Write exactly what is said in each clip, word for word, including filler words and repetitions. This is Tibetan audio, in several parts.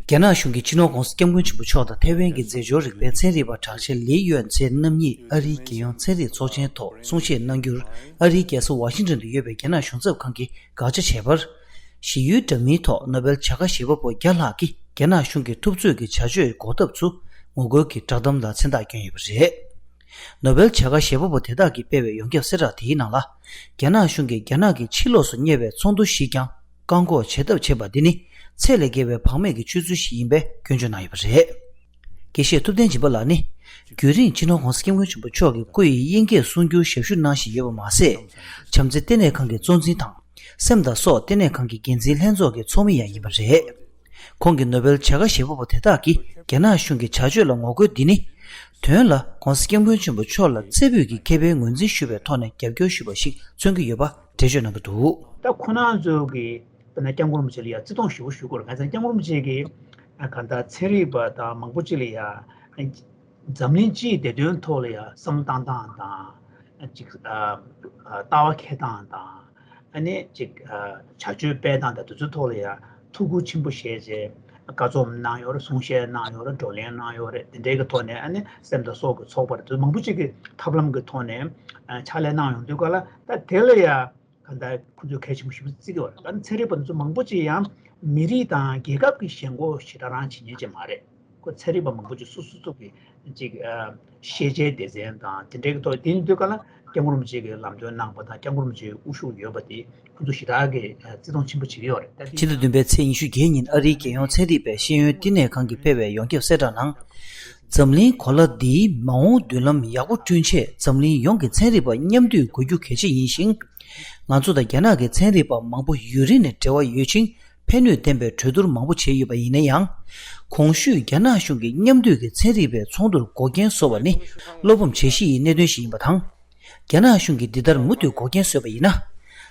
རྒྱ་ནག་གཞུང་གིས་སྤྱི་ནོར་༧གོང་ས་༧སྐྱབས་མགོན་ཆེན་པོ་མཆོག་དང་ཐའེ་ཝན་གྱི་རྫས་སྦྱོར་རིག་པའི་ཚན་རིག་པ་གྲགས་ཅན་ལི་ཡོན་ཚེ་རྣམ་གཉིས་ཨ་རིའི་རྒྱལ་ཡོངས་ཚན་རིག་ཚོགས་ཆེན་ཐོག་གསུང་བཤད་གནང་རྒྱུར། ཨ་རིའི་རྒྱལ་ས་ཝ་ཤིང་ཏོན་དུ་ཡོད་པའི་རྒྱ་ནག་གཞུང་ཚབ་ཁང་གིས་དགག་བྱ་བྱས་པར། ཞི་ཡུལ་འདྲ་མིན་ཐོག་ནོ་བེལ་བྱ་དགའ་བཞེས་པ་པོ་བརྒྱ་ལྷག་གིས་རྒྱ་ནག་གཞུང་གི་ཐུབ་ཚོད་ཀྱི་བྱ་སྤྱོད་འགོག་ཐབས་སུ་ངོ་རྒོལ་གྱི་བསྒྲགས་གཏམ་ལ་མཚན་རྟགས་བསྐྱོན་ཡོད་པ་རེད། ནོ་བེལ་བྱ་དགའ་བཞེས་པ་པོ་དེ་དག་གིས་སྤེལ་བའི་ཡོངས་ཁྱབ་གསལ་བསྒྲགས་དེའི་ནང་ལ། རྒྱ་ནག་གཞུང་གིས་རྒྱ་ནག་གི་ཕྱི་ལོགས་སུ་གཉེར་བའི་ཚོགས་འདུ་ཞིག་ཀྱང་བཀག་འགོག་བྱེད་ཐབས་བྱས་པ་འདི་ནི་ཚད་ལས་བརྒལ་བའི་བག་མེད་ཀྱི་སྤྱོད་ཚུལ་ཞིག་ཡིན་པའི་སྐྱོན་བརྗོད་གནང་ཡོད་པ་རེད། དགེ་བཤེས་ཐུབ་བསྟན་སྦྱིན་པ་ལགས་ནི། རྒྱུན་རིང་སྤྱི་ནོར་༧གོང་ས་༧སྐྱབས་མགོན་ཆེན་པོ་མཆོག་གི་སྐུ་ཡི་དབྱིན་སྐད་གསུང་སྒྱུར་ཞབས་ཞུ་གནང་བཞིན་ཡོད་པ་མ་ཟད། བྱམས་བརྩེ་ལྟེ་གནས་ཁང་གི་གཙོ་འཛིན་དང་། སེམས་དང་སྲོག་ལྟེ་གནས་ཁང་གི་འགན་འཛིན་ལྷན་ཚོགས་ཀྱི་ཚོགས་མི་ཡང་ཡིན་པ་རེད། ཁོང་གིས་ནོ་བེལ་བྱ་དགའ་བཞེས་པ་པོ་དེ་དག་གིས་རྒྱ་ནག་གཞུང་གི་བྱ་སྤྱོད་ལ་ངོ་རྒོལ་འདི་ནི། དོན་ལ་༧གོང་ས་༧སྐྱབས་མགོན་ཆེན་པོ་མཆོག་ལ་རྩེ་ཕུད་ཀྱི་ཁེ་ཕན་ངོས་འཛིན་ཞུ་བའི་ཐོག་ནས་རྒྱབ་སྐྱོར་ཞུས་པ་ཞིག་མཚོན་གྱི་ཡོད་པ་འགྲེལ་བརྗོད་གནང་གི་འདུག། ད་ཁོ་རང་ཚོ་གིས་དཔེར་ན་སྐྱབས་མགོན་རིན་པོ་ཆེ་ལ་ཡང་བརྩི་མཐོང་ཞེ་པོ་ཞུ་དགོས་རེད། གང་ཟེར་སྐྱབས་མགོན་རིན་པོ་ཆེ་གིས་གང་ལྟར་ཚན་རིག་པ་དང་མང་པོ་ཅིག་ལ་ཡང་། འཛམ་གླིང་སྤྱིའི་བདེ་དོན་ཐོག་ལ་ཡང་བསམ་བློ་བཏང་སྟངས་དང་། ཅིག་ཨ། ལྟ་བ་འཁྱེར་སྟངས་དང་། ཨ་ནི་ཅིག་ཨ། བྱ་སྤྱོད་སྤེལ་སྟངས་དང་དེ་ཚོའི་ཐོག་ལ་ཡང་ཐུགས་ཁུར་ཆེན་པོ་བཞེས་བྱས། བཀའ་རྩོམ་གནང་ཡོད་རེད། གསུང་བཤད་གནང་ཡོད་རེད། བགྲོ་གླེང་གནང་ཡོད་རེད། དེ་འདྲའི་གི་ཐོག་ནས་ཨ་ནི་སེམས་དང་སྲོག་གི་ཚོགས་པ་རེད། མང་པོ་ཅིག་གི་ཐབས་ལམ་གི་ཐོག་ནས་ཕྱག་ལས་གནང་ཡོང་དུས་ག་ལ་ད་དེ་ལ་ཡང་། གང་ལྟར་ཁོ་ཚོས་གལ་ཆེན་པོ་ཞིག་བརྩི་གི་ཡོད་རེད། ད་ནི་ཚན་རིག་པ་འདི་ཚོ་མང་པོ་ཅིག་ཡང་མི་རིགས་དང་རྒྱལ་ཁབ་ཀྱི་ཞེན་ཁོག་ཞེ་དྲག་རང་བྱེད་མཁན་ཅིག་མ་རེད། ཁོ་ཚན་རིག་པ་མང་པོ་ཅིག་སོ་སོ་སོ་གི་ཅིག་ཨ། ཤེས་བྱའི་སྡེ་ཚན་དང་དེ་འདྲའི་གི་ཐོག་དེ་ཡིན་དུས་ག་ལ་སྐྱབས་མགོན་རིན་པོ་ཆེ་གི་ལམ་སྟོན་གནང་པ་དང་སྐྱབས་མགོན་རིན་པོ་ཆེའི་དབུ་བཞུགས་ཡོད་པ་དེ་ཁོ་ཚོ་ཞེ་དྲག་གི་བརྩི་མཐོང་ཆེན་པོ་བྱེད་ཀྱི་ཡོད་རེད། ད་དེ་ཕྱི་ཟླ་བདུན་པའི་ཚེས་ཉི་ཤུ་བརྒྱད་ཉིན་ཨ་རིའི་རྒྱལ་ཡོངས་ཚན་རིག་པའི་ཤེས་ཡོན་བསྟི་གནས་ཁང་གིས་སྤེལ་བའི་ཡོངས་ཁྱབ་གསལ་བསྒྲགས་ནང་། འཛམ་གླིང་གོ་ལ་འདིའི་མ་འོངས་མདུན་ལམ་ཡག་པོ་བསྐྲུན་ཆེད་འཛམ་གླིང་ཡོངས་ཀྱི་ཚན་རིག་པ་མཉམ་འདུས་དགོས་རྒྱུ་གལ་ཆེ་ཡིན་ཞིང་། ང་ཚོ་དང་རྒྱ་ནག་གི་ཚན་རིག་པ་མང་པོ་ཡུན་རིང་ནས་འབྲེལ་བ་ཡོད་ཅིང་ཕན་ནུས་ལྡན་པའི་གྲོས་བསྡུར་མང་པོ་བྱས་ཡོད་པ་ཡིན་ན་ཡང་། གོང་ཞུས་རྒྱ་ནག་གཞུང་གིས་མཉམ་འདུས་ཀྱི་ཚན་རིག་པའི་ཚོགས་འདུར་འགོག་རྐྱེན་བཟོ་བ་ནི་བློ་ཕམ་བྱེད་གཞི་ཡི་གནད་དོན་ཞིག་ཡིན་པ་དང་། རྒྱ་ནག་གཞུང་གིས་འདི་ལྟར་མུ་མཐུད་འགོག་རྐྱེན་བཟོས་པ་ཡིན་ན།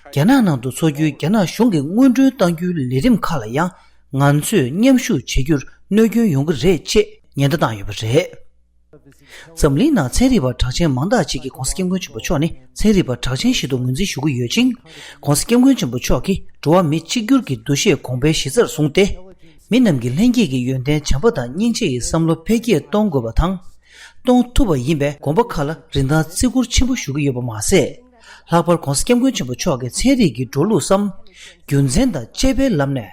རྒྱ་ནག་ནང་དུ་འཚོ་རྒྱུའི་རྒྱ་ནག་གཞུང་གིས་སྔོན་འགྲོའི་གཏང་རྒྱུའི་ལས་རིམ་ཁག་ལ་ཡང་ང་ཚོས་མཉམ་ཞུགས་བྱེད་རྒྱུར་གནོད་སྐྱོན་ཡོང་གི་རེད་ཅེས་ཉེན་བརྡ་བཏང་ཡོད་པ་རེད། འཛམ་གླིང་ནང་ཚན་རིག་པ་གྲགས་ཅན་མང་དག་ཅིག་གིས་༧གོང་ས་༧སྐྱབས་མགོན་ཆེན་པོ་མཆོག་ནི་ཚན་རིག་པ་གྲགས་ཅན་ཞིག་ཏུ་ངོས་འཛིན་ཞུ་གི་ཡོད་ཅིང་། ༧གོང་ས་༧སྐྱབས་མགོན་ཆེན་པོ་མཆོག་གིས་འགྲོ་བ་མི་གཅིག་གྱུར་གྱི་འདུ་ཤེས་གོང་འཕེལ་གཞི་རྩར་བཟུང་སྟེ། མི་རྣམས་ཀྱི་ལྷན་སྐྱེས་ཀྱི་ཡོན་ཏན་བྱམས་པ་དང་སྙིང་རྗེ་ཡི་བསམ་བློ་འཕེལ་རྒྱས་གཏོང་དགོས་པ་དང་། གཏོང་ཐུབ་པ་ཡིན་པས་དགོན་པ་ཁག་ལ་རིན་ཐང་བརྩི་བཀུར་ཆེན་པོ་ཞུ་གི་ཡོད་པ་མ་ཟད། ལྷག་པར་༧གོང་ས་༧སྐྱབས་མགོན་ཆེན་པོ་མཆོག་གིས་ཚན་རིག་གི་འགྲོ་ལུགས་སམ། རྒྱུ་མཚན་དང་དཔྱད་པའི་ལམ་ནས།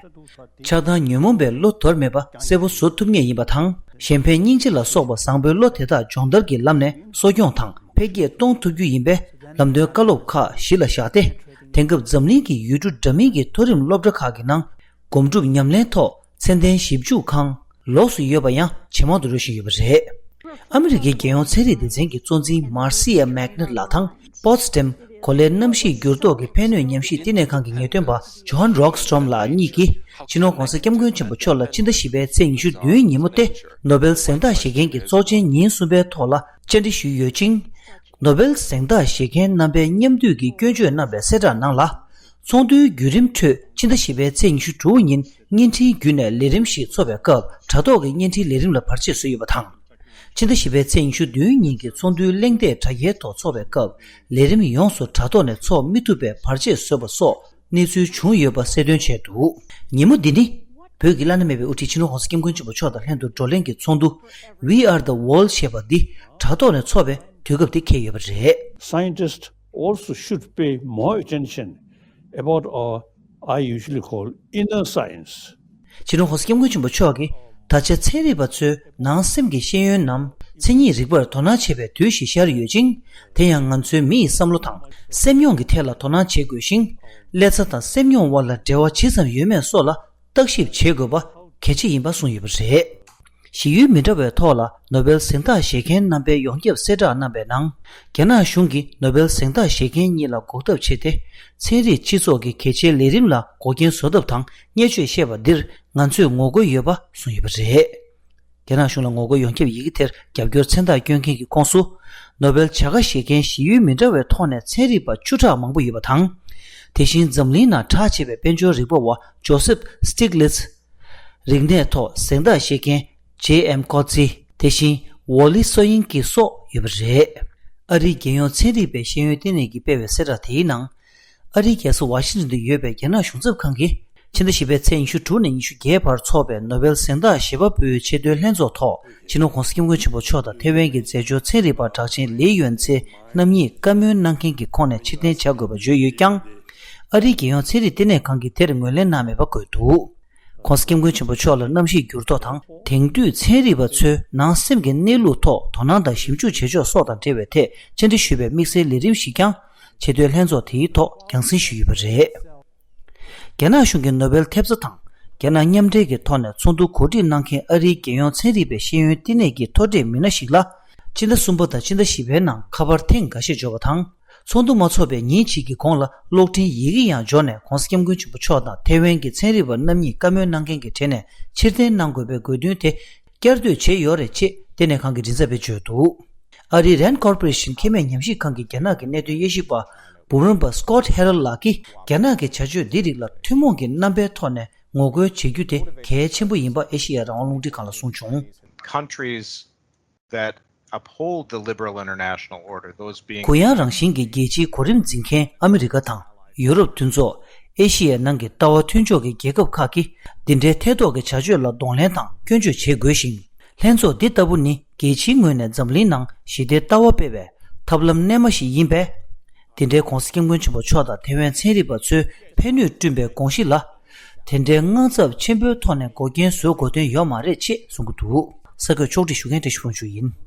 ཆགས་སྡང་ཉོན་མོངས་པའི་བློ་དོར་མེད་པ་གསལ་པོ་བཟོ་ཐུབ་ངེས་ཡིན་པ་དང་། གཞན་ཕན་སྙིང་རྗེ་ལ་སོགས་པ་བཟང་པོའི་བློ་དེ་དག་སྦྱོང་བརྡར་གྱི་ལམ་ནས་གསོ་སྐྱོང་དང་འཕེལ་རྒྱས་གཏོང་ཐུབ་རྒྱུ་ཡིན་པས་ལམ་སྟོན་བཀའ་སློབ་ཁག་གཞི་ལ་བཞག་སྟེ། དེང་སྐབས་འཛམ་གླིང་གི་ཡུལ་གྲུ་འདྲ་མིན་གྱི་མཐོ་རིམ་སློབ་གྲྭ་ཁག་གི་ནང་། སྒོམ་སྒྲུབ་ཉམས་ལེན་ཐོག་ཚད་ལྡན་ཞིབ་འཇུག་ཁང་ལོགས་སུ་ཡོད་པ་ཡང་ཇེ་མང་དུ་འགྲོ་བཞིན་ཡོད་པ་རེད། ཨ་མི་རི་ཀའི་རྒྱལ་ཡོངས་ཚན་རིག་སྡེ་ཚན་གྱི་གཙོ་འཛིན་Marcia Magnet ལགས་དང་། པོ་ཚི་ཌེམ་གོ་ལའི་གནམ་གཤིས་འགྱུར་ལྡོག་གི་ཕན་ནུས་ཉམས་ཞིབ་བསྟི་གནས་ཁང་གི་ངེས་སྟོན་པ་John Rockstrom ལགས་གཉིས་ཀྱིས་སྤྱི་ནོར་༧གོང་ས་༧སྐྱབས་མགོན་ཆེན་པོ་མཆོག་ལ་ཕྱི་ཟླ་བཞི་པའི་ཚེས་ཉི་ཤུ་བདུན་ཉིན་མོ་སྟེ་ནོ་བེལ་གཟེངས་རྟགས་བཞེས་མཁན་གྱི་ཚོགས་ཆེན་ཉིན་གསུམ་པའི་ཐོག་ལ་བཅར་འདྲི་ཞུས་ཡོད་ཅིང་། ནོ་བེལ་གཟེངས་རྟགས་བཞེས་མཁན་རྣམ་པས་མཉམ་འདུས་ཀྱིས་སྐྱོན་བརྗོད་གནང་བའི་གསལ་བསྒྲགས་ནང་ལ། ཚོགས་འདུའི་བརྒྱུད་རིམ་ཁྲོད་ཕྱི་ཟླ་བཞི་པའི་ཚེས་ཉི་ཤུ་དྲུག་ཉིན་བརྙན་འཕྲིན་བརྒྱུད་ནས་ལས་རིམ་ཞིག་འཚོགས་པའི་སྐབས་དྲ་ཐོག་གི་བརྙན་འཕྲིན་ལས་རིམ་ལ་བར་ཆད་བཟོས་ཡོད་པ་དང་། ཕྱི་ཟླ་བཞི་པའི་ཚེས་ཉི་ཤུ་བདུན་ཉིན་གྱི་ཚོགས་འདུའི་གླེང་སྟེགས་དྲ་རྒྱའི་ཐོག་འཚོགས་པའི་སྐབས་ལས་རིམ་ཡོངས་སུ་དྲ་ཐོག་ནས་འཚོགས་མི་ཐུབ་པའི་བར་ཆད་བཟོས་པ་སོགས་གནས་ཚུལ་བྱུང་ཡོད་པ་གསལ་སྟོན་བྱས་འདུག། ཉིན་མོ་འདི་ནི། བོད་ཀྱི་བླ་ན་མེད་པའི་དབུ་ཁྲིད་སྤྱི་ནོར་༧གོང་ས་༧སྐྱབས་མགོན་ཆེན་པོ་མཆོག་དང་ལྷན་དུ་བགྲོ་གླེང་གི་ཚོགས་འདུ། We Are the World ཞེས་པ་འདི་དྲ་ཐོག་ནས་འཚོགས་པའི་དུས་སྐབས་དེ་འཁེལ་ཡོད་པ་རེད། Scientists also should pay more attention about our, I usually call, inner science. སྤྱི་ནོར་༧གོང་ས་༧སྐྱབས་མགོན་ཆེན་པོ་མཆོག་གིས་ད་ཆ་ཚན་རིག་པ་ཚོའི་ནང་སེམས་ཀྱི་ཤེས་ཡོན་ནམ་མཚན་ཉིད་རིག་པར་དོ་སྣང་བྱེད་པའི་དུས་ཤིག་ཤར་ཡོད་ཅིང་། དེ་ཡང་ང་ཚོའི་མི་ཡི་བསམ་བློ་དང་སེམས་མྱོང་གི་ཐད་ལ་དོ་སྣང་བྱེད་དགོས་ཤིང་། ཀླད་རྩ་དང་སེམས་མྱོང་དབར་ལ་འབྲེལ་བ་ཇི་ཙམ་ཡོད་མེད་སོགས་ལ་བརྟག་ཞིབ་བྱེད་དགོས་པ་གལ་ཆེ་ཡིན་པ་གསུངས་ཡོད་པ་རེད། གཞི་ཡུལ་མི་འདྲ་བའི་ཐོག་ལ་ནོ་བེལ་གཟེངས་རྟགས་བཞེས་མཁན་རྣམ་པའི་ཡོངས་ཁྱབ་གསལ་བསྒྲགས་གནང་པའི་ནང་། རྒྱ་ནག་གཞུང་གིས་ནོ་བེལ་གཟེངས་རྟགས་བཞེས་མཁན་གཉིས་ལ་འགོག་ཐབས་བྱས་ཏེ། ཚན་རིག་སྤྱི་ཚོགས་ཀྱི་གལ་ཆེའི་ལས་རིམ་ལ་འགོག་རྐྱེན་བཟོ་ཐབས་དང་བརྙས་བཅོས་བཤད་པ་འདིར་ང་ཚོས་ངོ་རྒོལ་ཡོད་པ་གསུངས་ཡོད་པ་རེད། རྒྱ་ནག་གཞུང་ལ་ངོ་རྒོལ་ཡོངས་ཁྱབ་ཡི་གེ་དེར་རྒྱབ་སྐྱོར་མཚན་རྟགས་བསྐྱོན་མཁན་གྱི་ཁོངས་སུ། ནོ་བེལ་བྱ་དགའ་བཞེས་མཁན་གཞི་ཡུལ་མི་འདྲ་བའི་ཐོག་ནས་ཚན་རིག་པ་བཅུ་ཕྲག་མང་པོ་ཡོད་པ་དང་། དེ་བཞིན་འཛམ་གླིང་ནང་གྲགས་ཆེ་བའི་དཔལ་འབྱོར་རིག་པ་བ་ཇོ་སེབ་སི་ཊིག་ལིཚ། རིག་གནས་ཐོག་གཟེངས་རྟགས་བཞེས་མཁན་ཇེ་ཨེམ་ཀོ་ཙི། དེ་བཞིན་ཝོ་ལི་སོ་ཡིན་ཀི་སོགས་ཡོད་པ་རེད། ཨ་རིའི་རྒྱལ་ཡོངས་ཚན་རིག་པའི་ཤེས་ཡོན་ལྟེ་གནས་ཀྱིས་སྤེལ་བའི་གསལ་བསྒྲགས་དེའི་ནང་། ཨ་རིའི་རྒྱལ་ས་ཝ་ཤིང་ཏོན་དུ་ཡོད་པའི་རྒྱ་ནག་གཞུང་ཚབ་ཁང་གིས་ ཕྱི་ཟླ་བཞི་པའི་ཚེས་ཉི་ཤུ་དྲུག་ནས་ཉི་ཤུ་བརྒྱད་བར་འཚོགས་པའི་ནོ་བེལ་གཟེངས་རྟགས་བཞེས་པ་པོའི་ཆེས་མཐོའི་ལྷན་ཚོགས་ཐོག་ཕྱི་ནང་༸གོང་ས་༸སྐྱབས་མགོན་ཆེན་པོ་མཆོག་དང་ཐེ་ཝན་གྱི་མཛད་གཅོད་ཚན་རིག་པ་གྲགས་ཅན་ལི་ཡོན་ཚེ་རྣམ་གཉིས་བཀའ་མོལ་གནང་མཁན་གྱི་ཁོངས་ནས་ཕྱིར་འཐེན་བྱ་དགོས་པ་བརྗོད་ཡོད་ཀྱང་། ཨ་རིའི་རྒྱལ་ཡོངས་ཚན་རིག་ལྟེ་གནས་ཁང་གིས་དེར་ངོས་ལེན་གནང་མེད་པ་འགོད་འདུག ༸གོང་ས་༸སྐྱབས་མགོན་ཆེན་པོ་མཆོག་ལ་གནམ་གཤིས་འགྱུར་ལྡོག་དང་དེང་དུས་ཚན་རིག་པ་ཚོའི་ནང་སེམས་ཀྱི་གནས་ལུགས་ཐོག་དོ་སྣང་དང་ཞིབ་འཇུག་བྱེད་ཕྱོགས་སོགས་དང་འབྲེལ་བའི་ཐད་བཅར་འདྲི་ཞུས་པའི་དམིགས་བསལ་ལས་རིམ་ཞིག་ཀྱང་ཆེས་མཐོའི་ལྷན་ཚོགས་དེའི་ཐོག་རྒྱང་སྲིང་ཞུས་ཡོད་པ་རེད། རྒྱ་ནག་གཞུང་གི་ནོ་བེལ་ཐེབས་རྩ་དང་རྒྱ་ནག་མཉམ་འབྲེལ་གྱི་ཐོག་ནས་ཚོགས་འདུ་གོ་སྒྲིག་གནང་མཁན་ཨ་རིའི་རྒྱལ་ཡོངས་ཚན་རིག་པའི་ཤེས་ཡོན་བསྟི་གནས་ཀྱི་མཐོ་གྲས་མི་སྣ་ཞིག་ལ། སྤྱི་ཟླ་གསུམ་པ་དང་སྤྱི་ཟླ་བཞི་པའི་ནང་ཁ་པར་ཐེངས་འགའ་ཤས་འབྱོར་བ་དང་། ཚོགས་འདུ་མ་འཚོགས་པའི་ཉིན་གཅིག་གི་གོང་ལ་གློག་འཕྲིན་ཡི་གེ་ཡང་འབྱོར་ནས་༸གོང་ས་༸སྐྱབས་མགོན་ཆེན་པོ་མཆོག་དང་ཐེ་ཝན་གྱི་ཚན་རིག་པ་རྣམ་གཉིས་བཀའ་མོལ་གནང་མཁན་གྱི་གྲས་ནས་ཕྱིར་འཐེན་གནང་དགོས་པའི་དགོས་འདུན་དེ་བསྐྱར་ཟློས་བྱས་ཡོད་རེད་ཅེས་ལྟེ་གནས་ཁང་གི་མགྲིན་ཚབ་པས་བརྗོད་འདུག་ཨ་རིའི་རན་ཀོར་པོ་རེ་ཤན་ཁེ་མེད་ཉམས་ཞིབ་ཁང་གི་རྒྱ་ནག་གི་གནད་དོན་དབྱེ་ཞིབ་པ་བུ་རོན་པ་སྐོད་ཧེ་རལ་ལགས་ཀྱིས་རྒྱ་ནག་གི་བྱ་སྤྱོད་འདི་རིགས་ལ་ཐུན་མོང་གི་རྣམ་པའི་ཐོག་ནས་ངོ་རྒོལ་བྱེད་རྒྱུ་དེ་གལ་ཆེན་པོ་ཡིན་པ་ཨེ་ཤེ་ཡ་རང་དབང་རླུང་འཕྲིན་ཁང་ལ་གསུངས་བྱུང་། Countries that uphold the liberal international order, those being གུ་ཡངས་རང་བཞིན་གྱི་རྒྱལ་སྤྱིའི་གོ་རིམ་འཛིན་མཁན་ཨ་མི་རི་ཀ་དང་ཡུ་རོབ་མཐུན་ཚོགས། ཨེ་ཤེ་ཡའི་ནང་གི་ལྟ་བ་མཐུན་ཕྱོགས་ཀྱི་རྒྱལ་ཁབ་ཁག་གིས་འདི་འདྲའི་ཐེ་གཏོགས་ཀྱི་བྱ་སྤྱོད་ལ་གདོང་ལེན་དང་སྐྱོན་བརྗོད་བྱེད་དགོས་ཤིང་། ལྷན་ཚོགས་འདི་ལྟ་བུ་ནི་རྒྱལ་སྤྱིའི་ངོས་ནས་འཛམ་གླིང་ནང་ཞི་བདེའི་ལྟ་བ་སྤེལ་བའི་ཐབས་ལམ་རྣལ་མ་ཞིག་ཡིན་པས། འདི་འདྲའི་༸གོང་ས་༸སྐྱབས་མགོན་ཆེན་པོ་མཆོག་དང་ཐེ་ཝན་ཚན་རིག་པ་ཚོའི་ཕན་ནུས་བསྐྲུན་པའི་དགོངས་གཞི་ལ། དེ་འདྲའི་དངངས་འཚབ་ཆེན་པོའི་ཐོག་ནས་འགོག་རྐྱེན་བཟོ་དགོས་དོན་ཡོད་མ་རེད་ཅེས་གསུང་གི་འདུག་ས་བགོས་ཕྱོགས་སྒྲིག་ཞུ་མཁན་བཀྲ་ཤིས་ཕུན་ཆུ་ཡིན།